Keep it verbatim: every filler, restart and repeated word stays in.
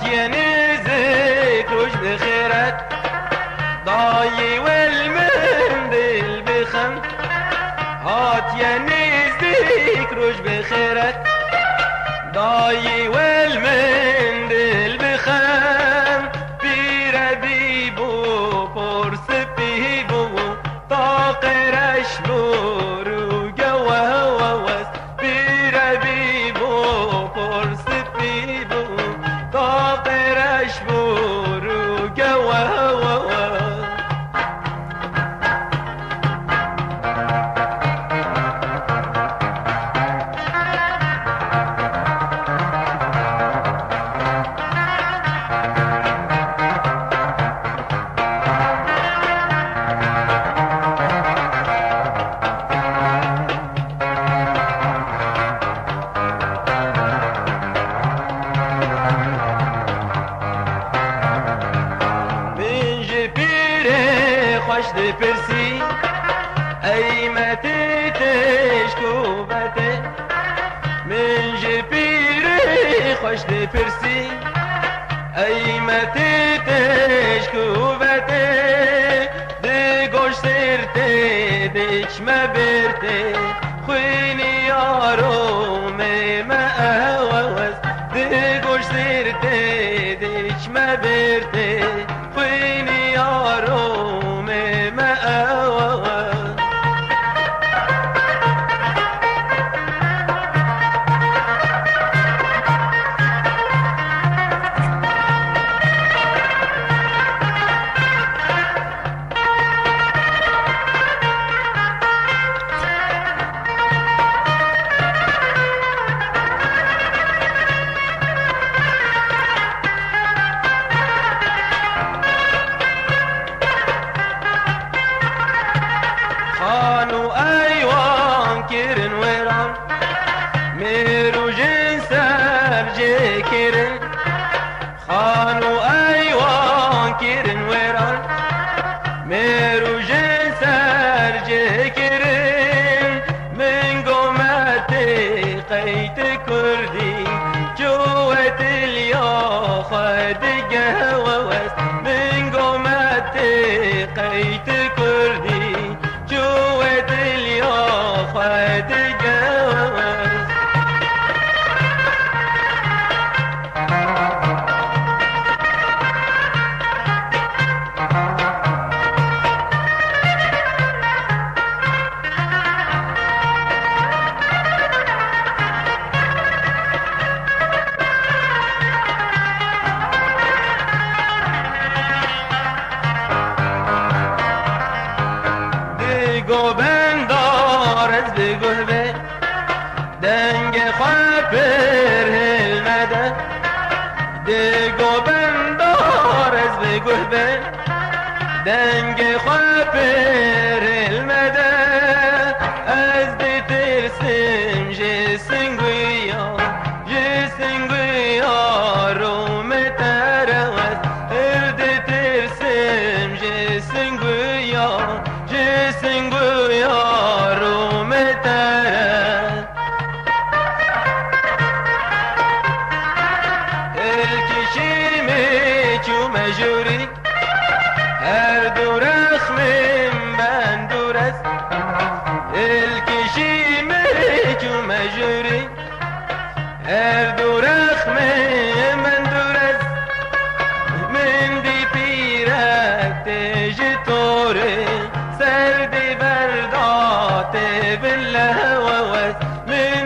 Hatiye nêzik roj bi xêret, dayê wel min dil bi xem. Hatiye nêzik roj bi xêret, dayê wel min dil bi xem. Pîre bî bû, por spî bû, taqê reş bû, rûge wewewes. Pîre bî bû, por spî bû, taqê reş bû, rûge wewewes. Min ji pîrê xweş dipirsî, ey me tê têşk û betê. Min ji pîrê xweş dipirsî, ey me tê têşk û betê. Di goş sirtê diçme bertê, xwînî yaromê me ewewes. Di goş sirtê diçme bertê, xwînî yaromê me ewewes. Xan û eywan kirin wêran, mêr û jin ser jê kirin. Xan û eywan kirin wêran, mêr û jin ser jê kirin. Min go me tê qeytê kurdî, çû we tiliya xwe dige wewes. Min go me tê qeytê kurdî, çû we tiliya xwe dige wewes. Di govenda rez bi guh be, dengê xwe pir hilmede. Di govenda rez bi guh be, dengê xwe pir hilmede. Ez ditirsim ji singuya, ji singuya rûmê te re wes. Ez ditirsim ji singuya, ji singuya rûmê te re. Êlkî şîmê çûme jûrî, her du rexmên ben dûr ez. Êlkî şîmê çûme jûrî, her du rexmên ben dûr ez. Min dî pîrek tê ji torê, ser dî berda tê bin lehewewes. Min